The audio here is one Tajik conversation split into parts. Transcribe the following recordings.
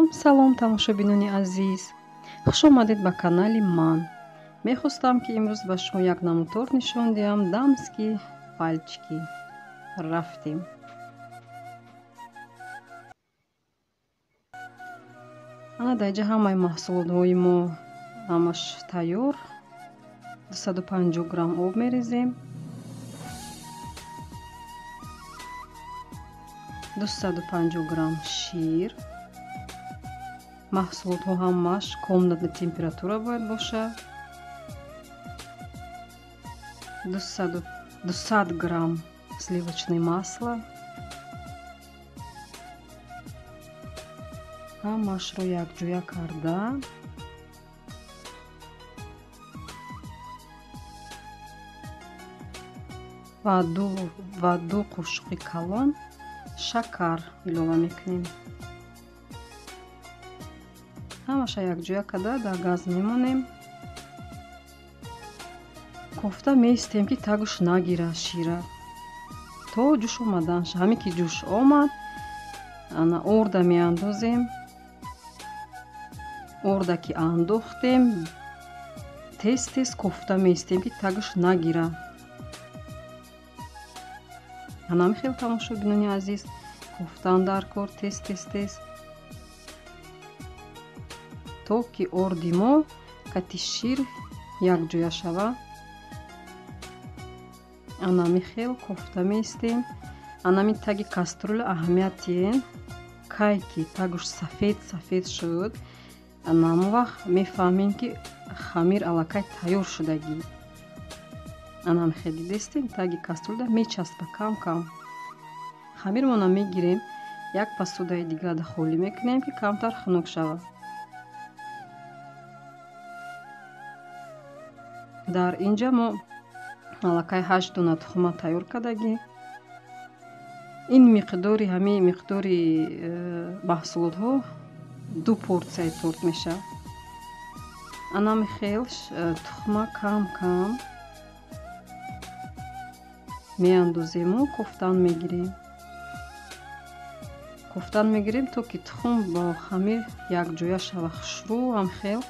Салом, салом, тамошобинони азиз. Хуш омадед ба канали ман. Мехостам, ки имрӯз ба шумо як намуд торт нишон диҳам, дамские пальчики. Рафтем. Ана дар инҷа ҳамаи маҳсулотҳои мо ҳамаш тайёр. 250 грамм об мерезем. 250 грамм шир. Маҳсулотҳо ҳамаш комнатная температура бояд бошад. 200 грамм сливочное масло. Ҳамашро якҷоя карда ва ду қошуқи калон шакар илова мекунем. Ҳамаша якҷоя карда дар газ мемонем. Кофта меистем, ки тагуш нагира шира то ҷӯш омаданша. Ҳамин ки ҷӯш омад, ана орда меандозем. Орда ки андохтем, тез тез кофта меистем, ки тагуш нагира. Ана хел, тамошобинони азиз, кофтан дар кор тез тез тез, то ки орди мо кати шир якҷоя шава. Анами хел кофта меистем. Анами таги кастрюля аҳамият диҳем. Кай ки тагуш сафед сафед шуд, анам вақт мефаҳмем, ки хамир аллакай тайёр шудагӣ. Анам хел дидестем, таги кастрюля мечаспа кам кам. Хамирмона мегирем, як посудаи дигар холӣ мекунем, ки камтар хунук шавад. Дар инҷа мо аллакай 8 дона тухма тайёр кардагӣ. Ин миқдори, ҳамин миқдори маҳсулотҳо ду порсияи торт мешавад. Анами хел тухма кам кам меандозему кофтан мегирем. Кофтан мегирем, то ки тухм бо хамир якҷоя шава, хушрӯ ҳам хел.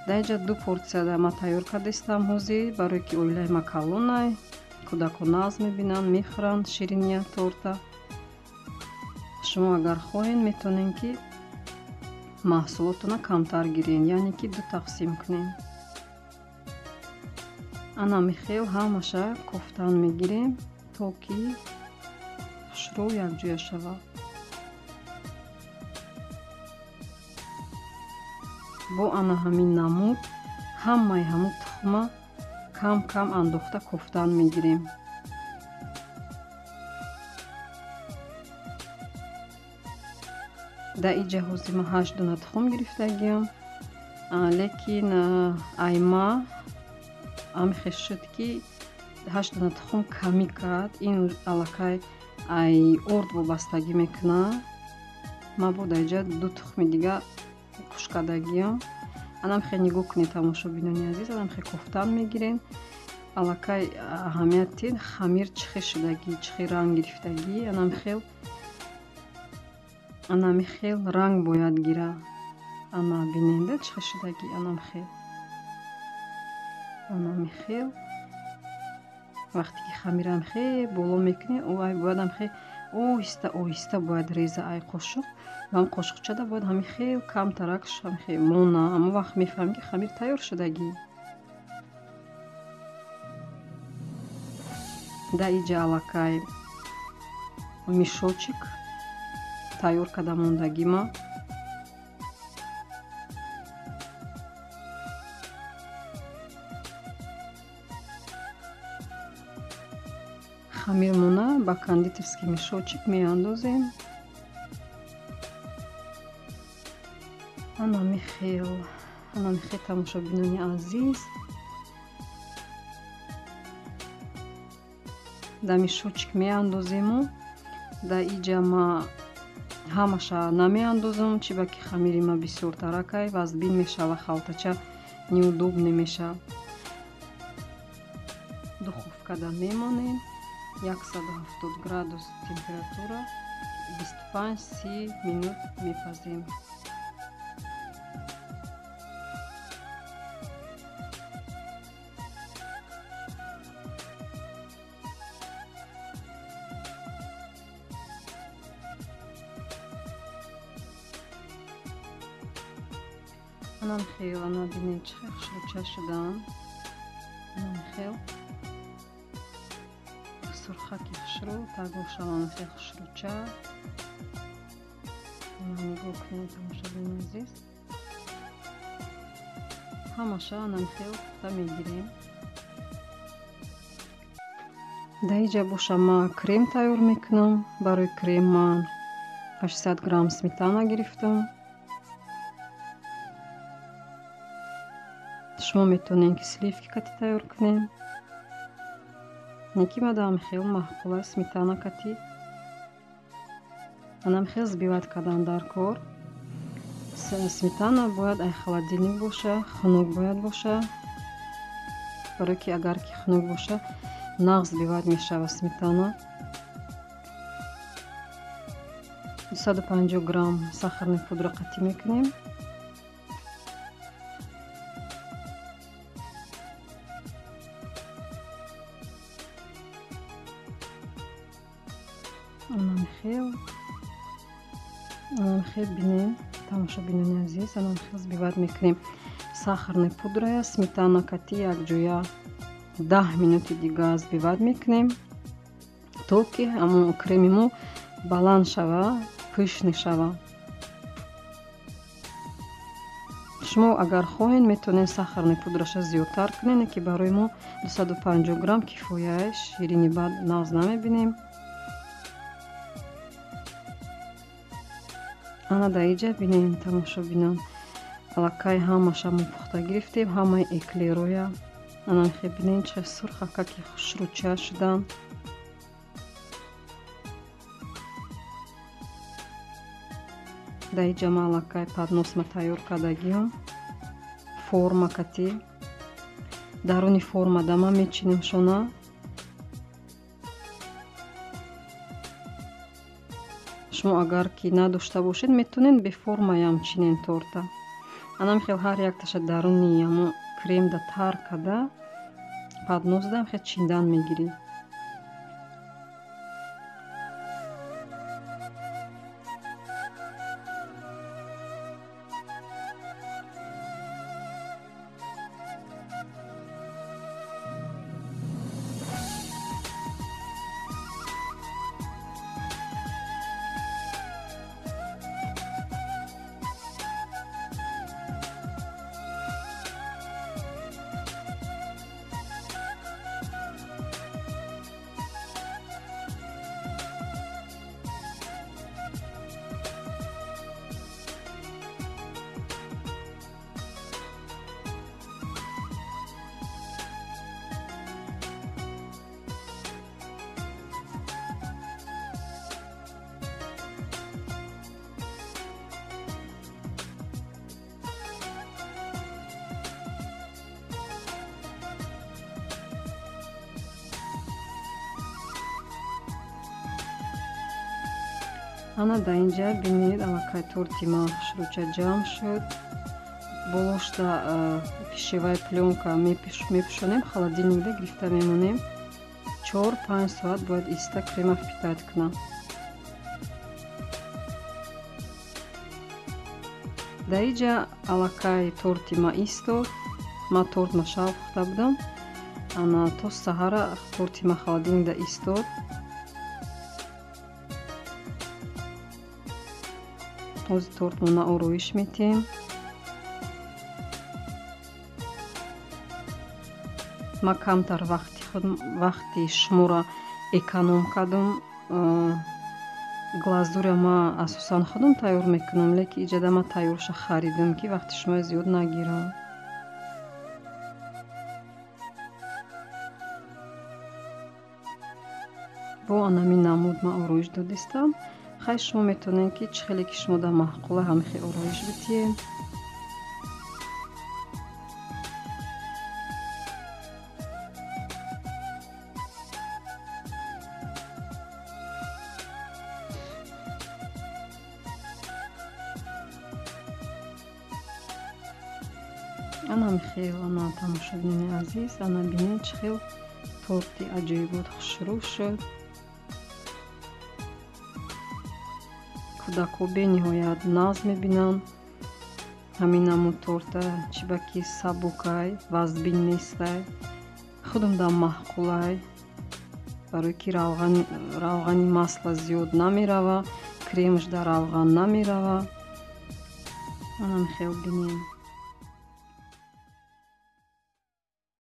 Дар инҷа ду порсияда ма тайёр кардастам ҳозир, барое ки оилаи ма калонай, кӯдакон нағз мебинанд, мехӯранд шириния торта. Шумо агар хоҳед, метавонед, ки маҳсулотона камтар гирен, яъне ки ду тақсим кунем. Анами хел ҳамаша кофтан мегирем, то ки хушрӯ якҷоя шавад. Бо ана ҳамин намуд ҳамаи ҳамун тухма кам кам андохта кофтан мегирем. Дар инҷа ҳозир ман 8 дона тухм гирифтагиам, лекин айма ҳамихел шуд, ки 8 дона тухм камӣ кард. Ин аллакай ай орд вобастагӣ мекунад. Ман бо дар инҷа ду тухми дига куш кардагиам. Анам хел нигоҳ кунед, тамошобинони азиз, анам хел кофтан мегирем. Аллакай аҳамият диҳед, хамир чӣ хел шудагӣ, чӣ хел ранг гирифтагӣ. Анами хел ранг бояд гира. Ана биненда чӣ хел шудагӣ, анам хел. Анами хел вақте ки хамирам хел боло мекунем, ай боядам хел оҳиста оҳиста бояд реза ай қошуқ. Ҳам қошуқчада бояд ҳамин хел камтарак хел мона. Ҳамон вақт мефаҳмем, ки хамир тайёр шудагӣ. Дар инҷа аллакай мешочек тайёр карда мондагима. Хамирмона ба кондитерский мешочек меандозем. Анами хел, анами хел, тамошобинони азиз. Дар мешочек меандозему. Дар инҷа ма ҳамаша намеандозам, чиба ки хамири ма бисёртаракай, вазбин мешава, халтача неудобно мешава. Духовкада мемонем. 170 градус температура. 25-30 минут мепазем. Анам хел, ана бинед чӣ хел хушрӯча шудан. Анам хел сурхаки хушрӯ, тагошам анам хел хушрӯча. Нигоҳ кунед тамошобинони азиз. Ҳамаша анам хел пухта мегирем. Дар инҷа боша ман крем тайёр мекунам. Барои крем ман 800 грамм сметана гирифтам. Шумо метавонед ки сливки кати тайёр кунед. Неки мадам хел маъқула сметана кати. Анам хел сбивать кардан дар кор. Сметана бояд ай холодильник боша, хунук бояд боша. Барои ки агар ки хунук боша, нағз сбивать мешава сметана. 250 грамм сахарный пудра қатӣ мекунем. Анам хел бинем, тамошобинони азиз, анам хел сбивать мекунем. Сахарная пудрая, сметана кати якҷоя 10 минути дига сбивать мекунем, то ки ҳамон креми мо баланд шава, пышный шава. Шумо агар хоҳед метавонед сахарная пудраша зиёдтар кунед, ки барои мо 250 грамм кифоя, ширини бад нағз намебинем. Ана дар инҷа бинем тамошобинон, аллакай ҳамаша мо пухта гирифтем, ҳамаи эклероя. Ана хел бинем чӣ сурхакаки хушрӯча шудан. Дар инҷа ман аллакай подносма тайёр кардагиам, форма кати. Даруни формада ман мечинем шона. Шумо агар ки надошта бошед, метавонед беформаям чинен торта. Анам хел ҳар якташа даруни ҳамо кремда тар карда, подносдам хел чиндан мегирӣ. Ана дар инҷа бинед аллакай торти ман хушрӯча ҷамъ шуд. Болошда пищевая плёнка мепӯшонем, холодильникда гирифта мемонем. 4-5 соат бояд иста крема впитать кунам. Дар инҷа аллакай торти ма истод. Ман тортма шав пухта будам. Ана то саҳара торти ма холодильникда истод. Ҳозир тортмона ороиш метиҳем. Ман камтар вақти шуморо эконом кардам. Глазуря ман асосан худам тайёр мекунам, лекин иҷода ман тайёрша харидам, ки вақти шуморо зиёд нагирам. Бо анами намуд ман ороиш додистам. Хай шумо метавонед ки чӣ хеле ки шумо дар маъқула ҳамин хел ороиш битиҳед. Анам хел, ана, тамошобинони азиз, ана бинед, чӣ хел торти аҷоибот хушрӯ шуд. Кӯдакҳо бениҳоят нағз мебинанд ҳамин намуд торта, чӣ ба ки сабукай, вазнбин нестай, худумдам маъқулай, барои ки равғани масла зиёд намерава, кремаш дар равған намерава. Анам хел, бинем.